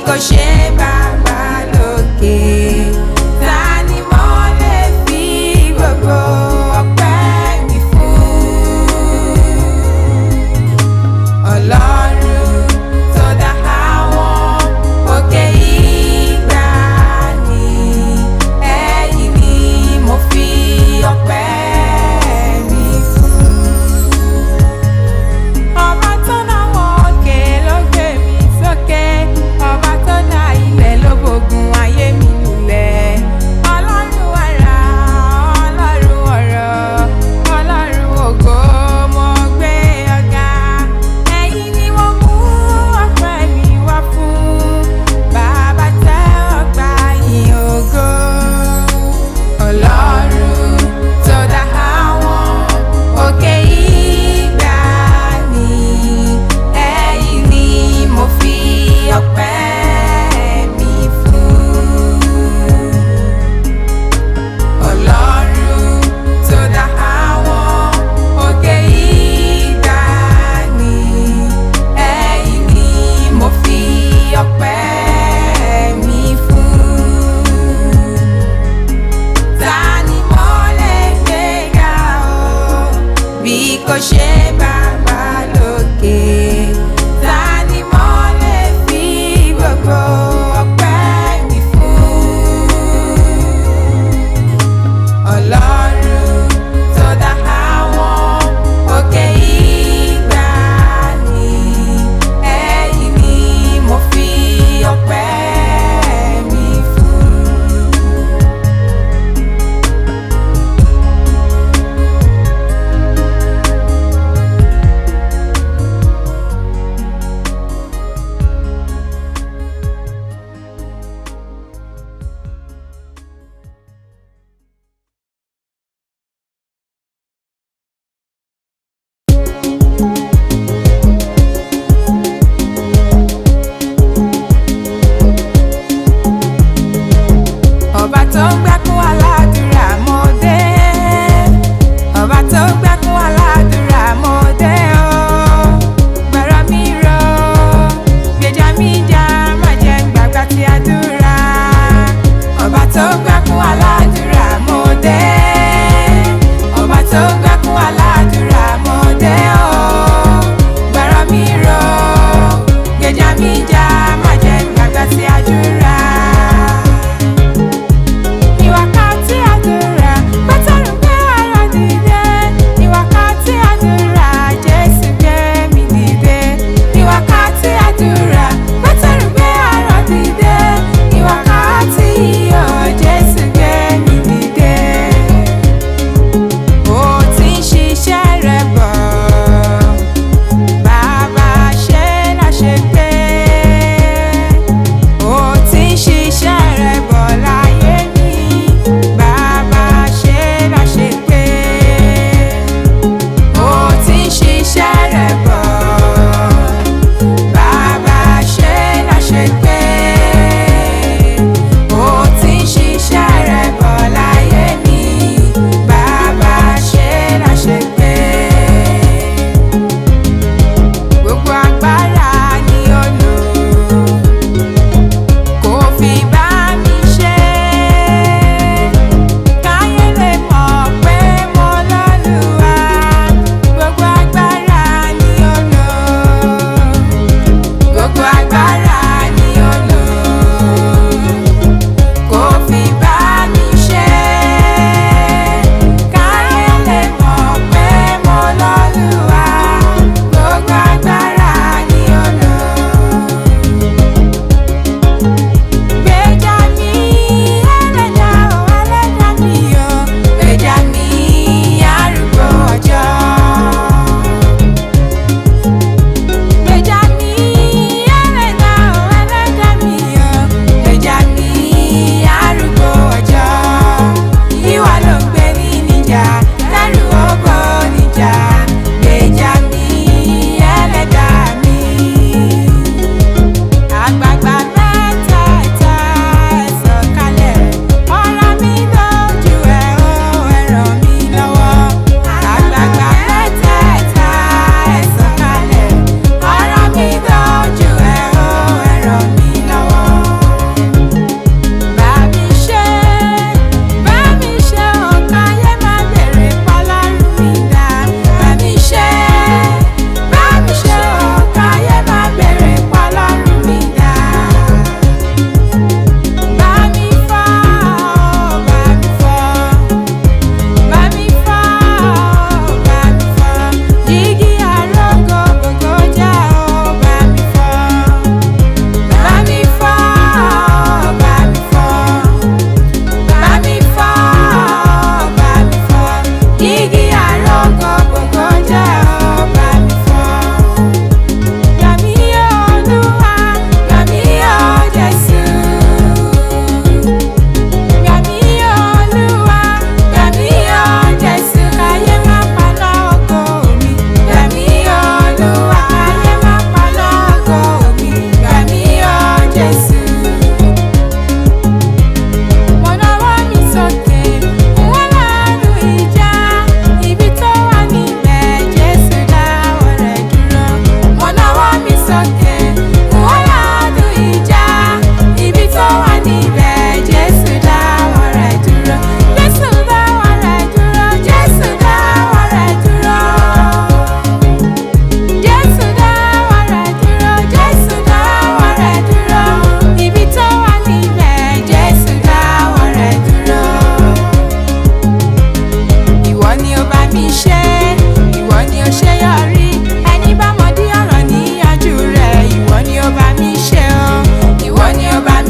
kò ṣe bàbá lókè, ta ni mo lè fi gbogbo ọpẹ́ mi fún? Ọlọ́run tó dá àwọn òkè ìgbàanì, ẹ̀yin ni mo fi ọpẹ́ mi fún. Ọba tó náwó òkè ló gbé mi sókè, ọba tó dá ilẹ̀ ló gbógun ayé mi lulẹ̀.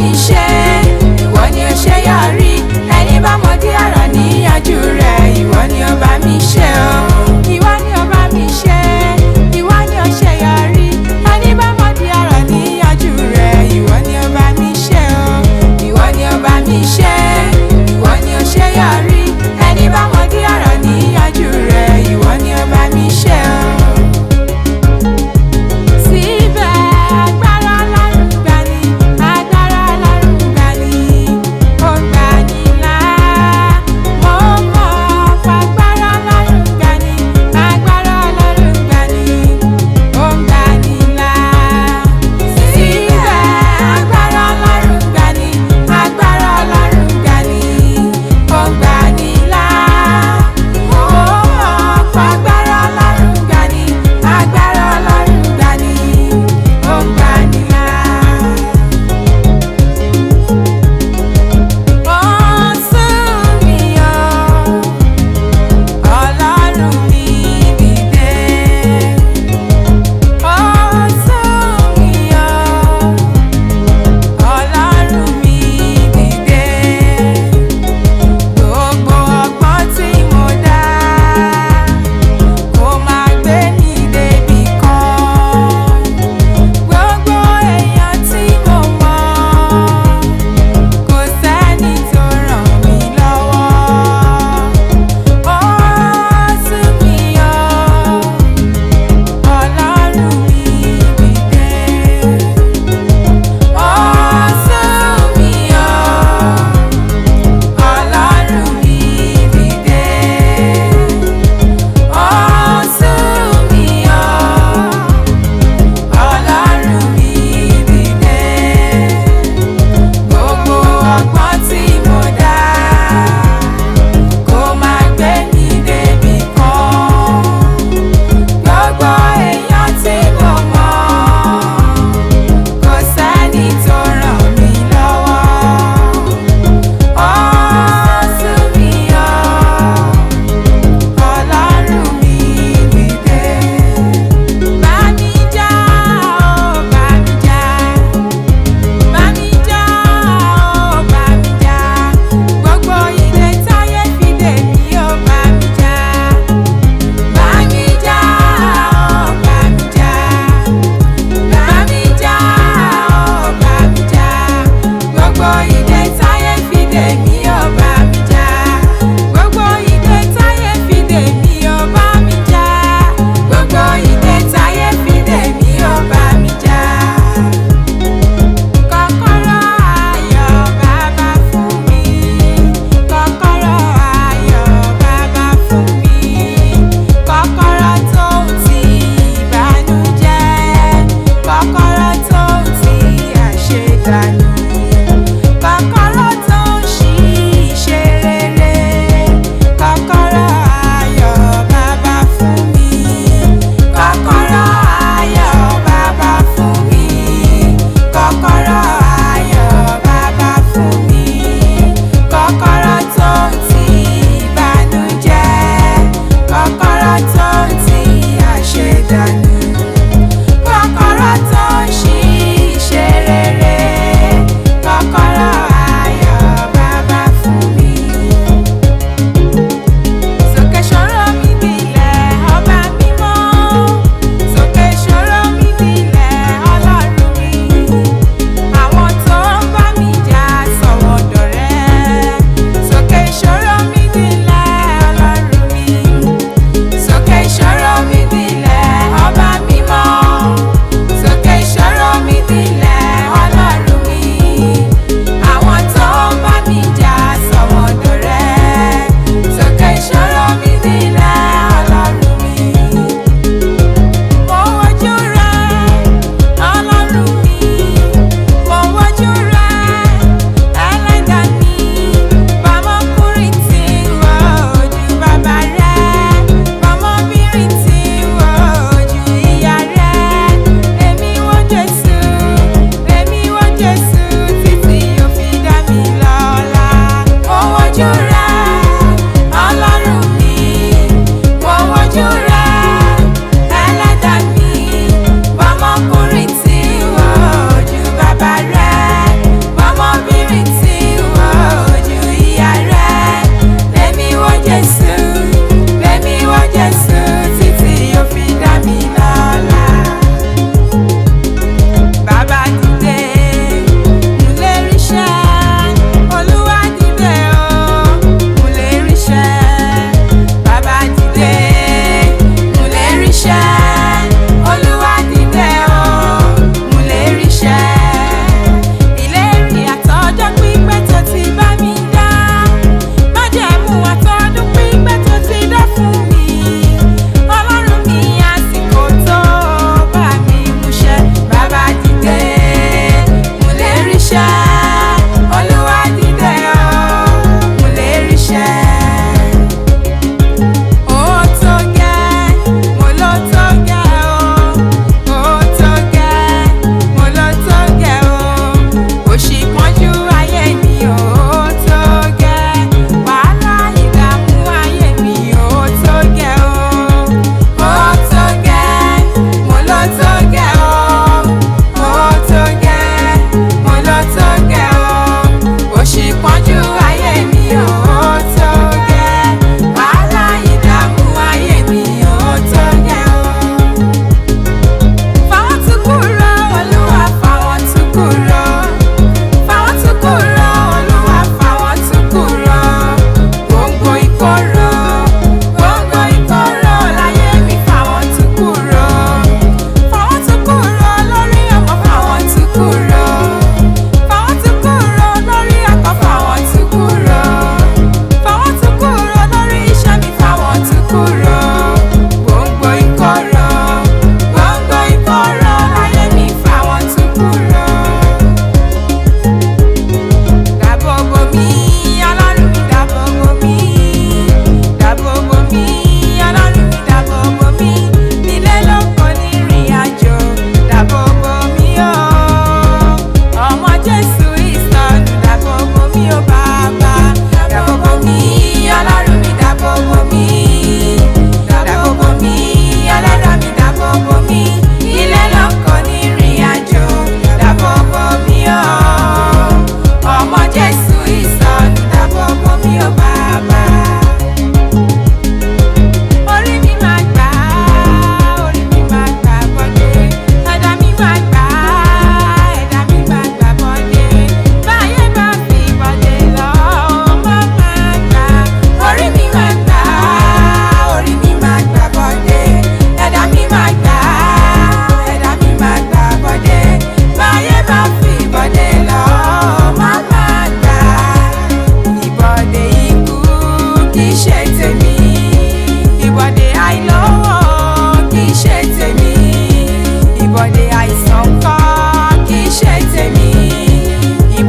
mi ṣe, ìwọ ni ó ṣe yọrí. Ẹni bá mọ dí ọ̀rọ̀ níyanjú rẹ̀, ìwọ ni ó bá mi ṣe o. Ìwọ ni ó bá mi ṣe, ìwọ ni ó ṣe yọrí. Ẹni bá mọ dí ọ̀rọ̀ níyanjú rẹ̀, ìwọ ni ó bá mi ṣe o. Ìwọ ni ó bá mi ṣe, ìwọ ni ó ṣe yọrí. Ẹni bá mọ dí ọ̀rọ̀ níyanjú rẹ̀, ìwọ ni ó bá mi ṣe o. Síbẹ̀ agbára Ọlọ́run gbani, agbára Ọlọ́run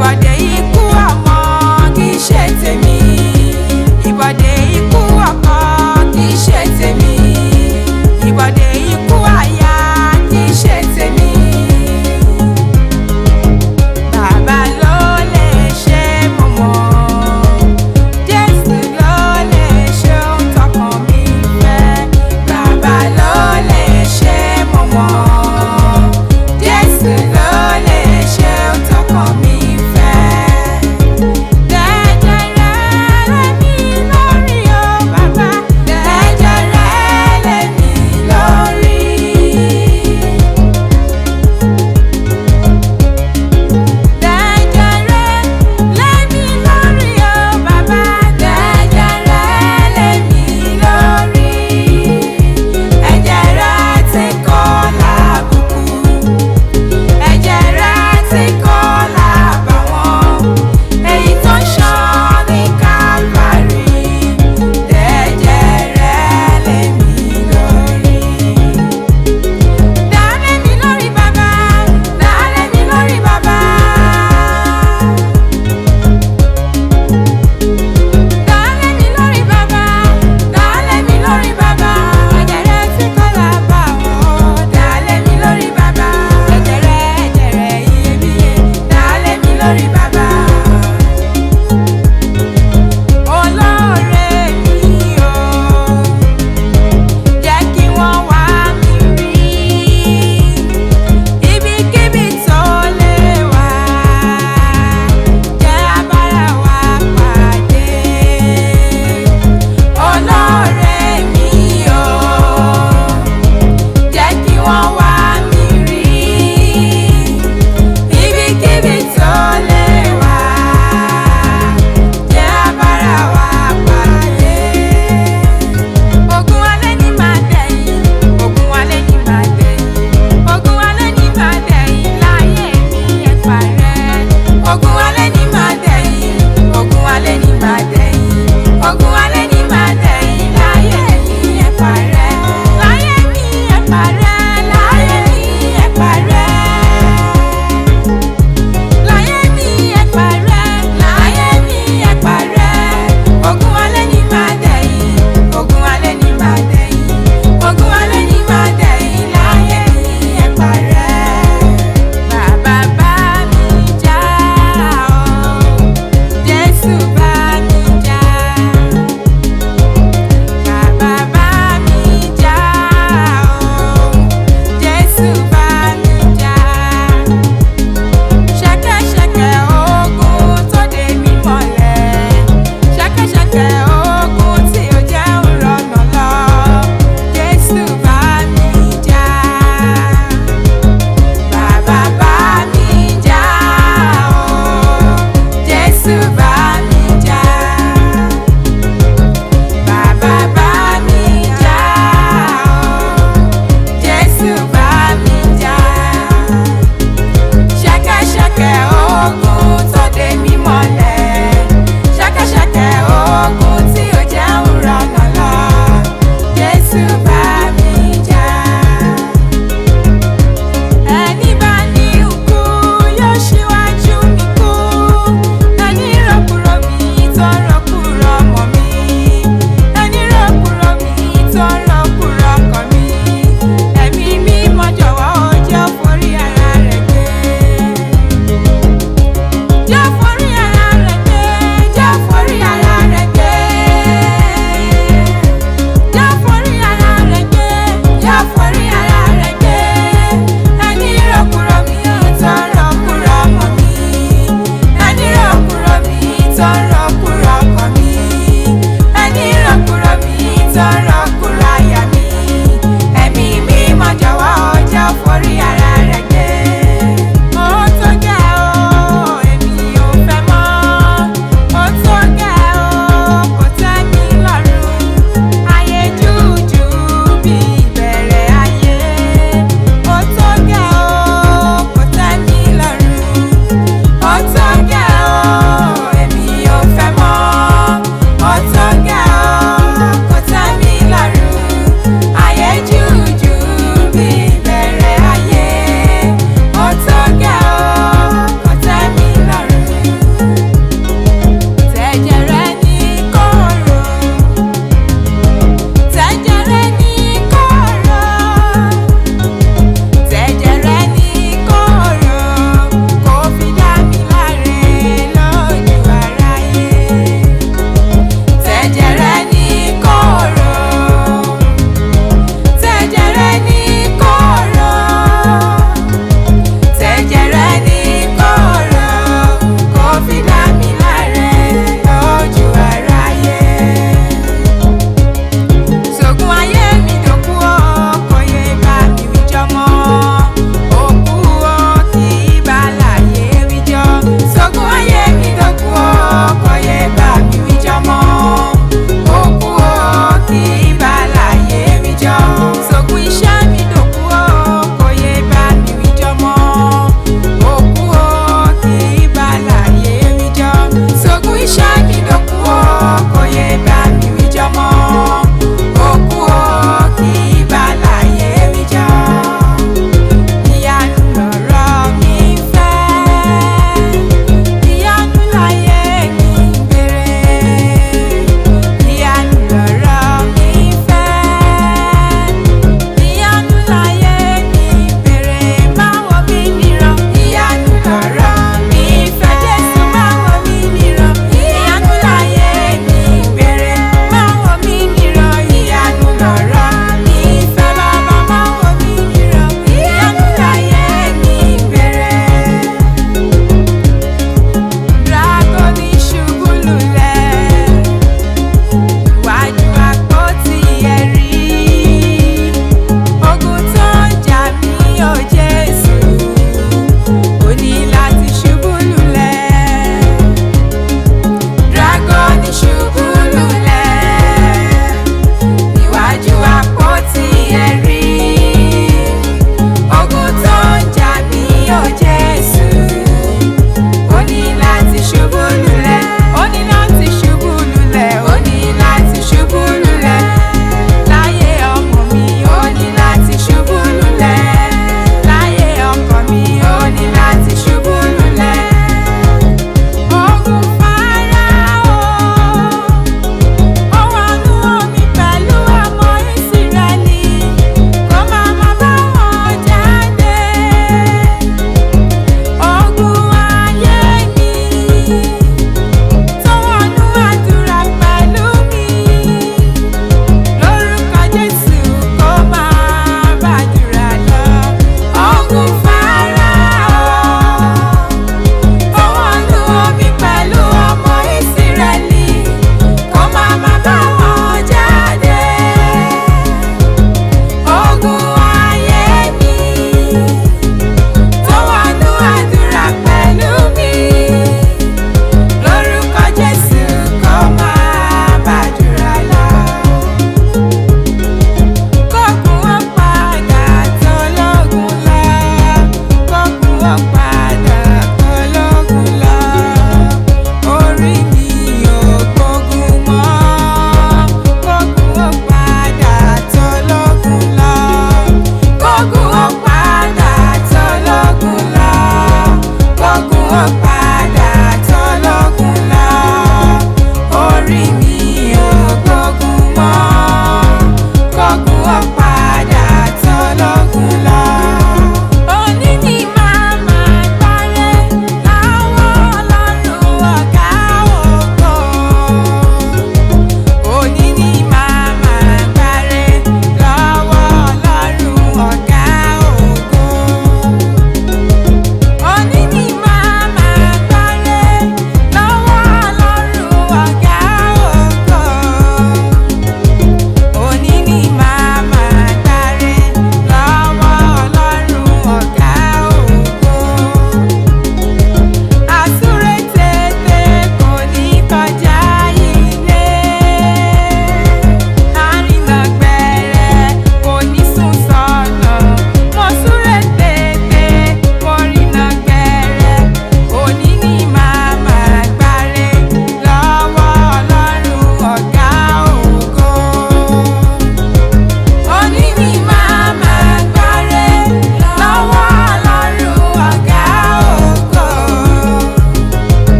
Ìbọ̀dé ikú ọmọ kì í ṣe tèmi. Ìbọ̀dé ikú ọkọ kì í ṣe tèmi. Ìbọ̀dé ikú aya kì í ṣe tèmi. Bàbá ló lè ṣe, mo mọ̀. Jésù ló lè ṣe ohun tọkàn mi fẹ́. Bàbá ló lè ṣe, mo mọ̀. Jésù ló lè ṣe ohun tọkàn mi fẹ́. Sógun ayé mi dòkú o, kò yé bá mi wíjọ́ mọ́. Òkú o, kì í bá láyé wíjọ́. Sógun iṣẹ́ mi dòkú o, kò yé bá mi wíjọ́ mọ́. Òkú o, kì í bá láyé wíjọ́. Sógun iṣẹ́ mi dòkú o, kò yé bá mi wíjọ́ mọ́. Òkú o, kì í bá láyé wíjọ́. Ìyanu lọ̀rọ̀ mi ń fẹ́.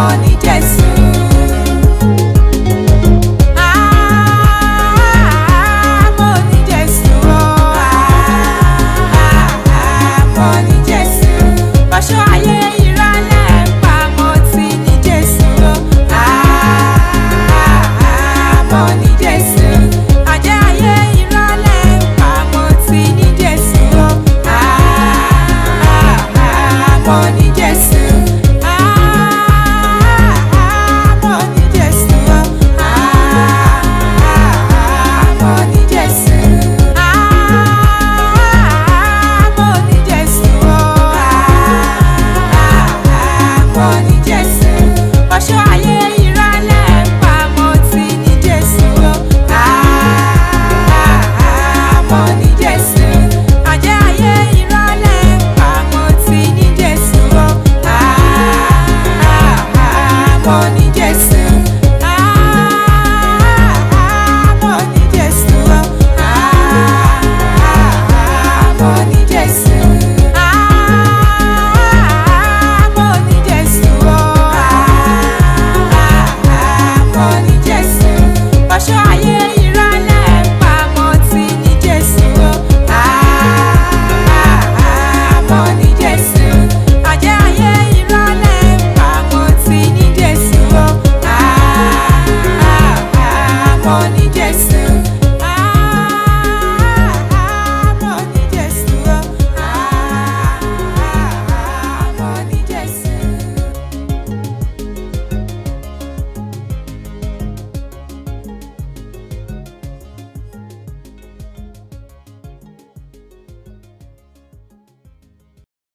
Mo ní Jésù. Ah, mo ní Jésù o. Ah, mo ní Jésù. Ọ̀ṣọ́ ayé ìrọ̀lẹ́ ń pa, mo ti ní Jésù o. Ah, mo ní Jésù. Àjẹ́ ayé ìrọ̀lẹ́ ń pa, mo ti ní Jésù o. Ah, mo ní Jésù. Ah, mo ní Jésù o. Ah, mo ní Jésù. Ah, mo ní Jésù o. Ah, mo ní Jésù. Ọ̀ṣọ́ ayé ìrọ̀lẹ́ ń pa, mo ti ní Jésù o. Ah, mo ní Jésù. Àjẹ́ ayé ìrọ̀lẹ́ ń pa, mo ti ní Jésù o. Ah, mo ní Jésù. Ah, mo ní Jésù o. Ah, mo ní Jésù. Ah, mo ní Jésù o. Ah, mo ní Jésù. Ọ̀ṣọ́ ayé ìrọ̀lẹ́ ń pa, mo ti ní Jésù o. Ah, mo ní Jésù. Àjẹ́ ayé ìrọ̀lẹ́ ń pa, mo ti ní Jésù o. Ah, mo ní Jésù.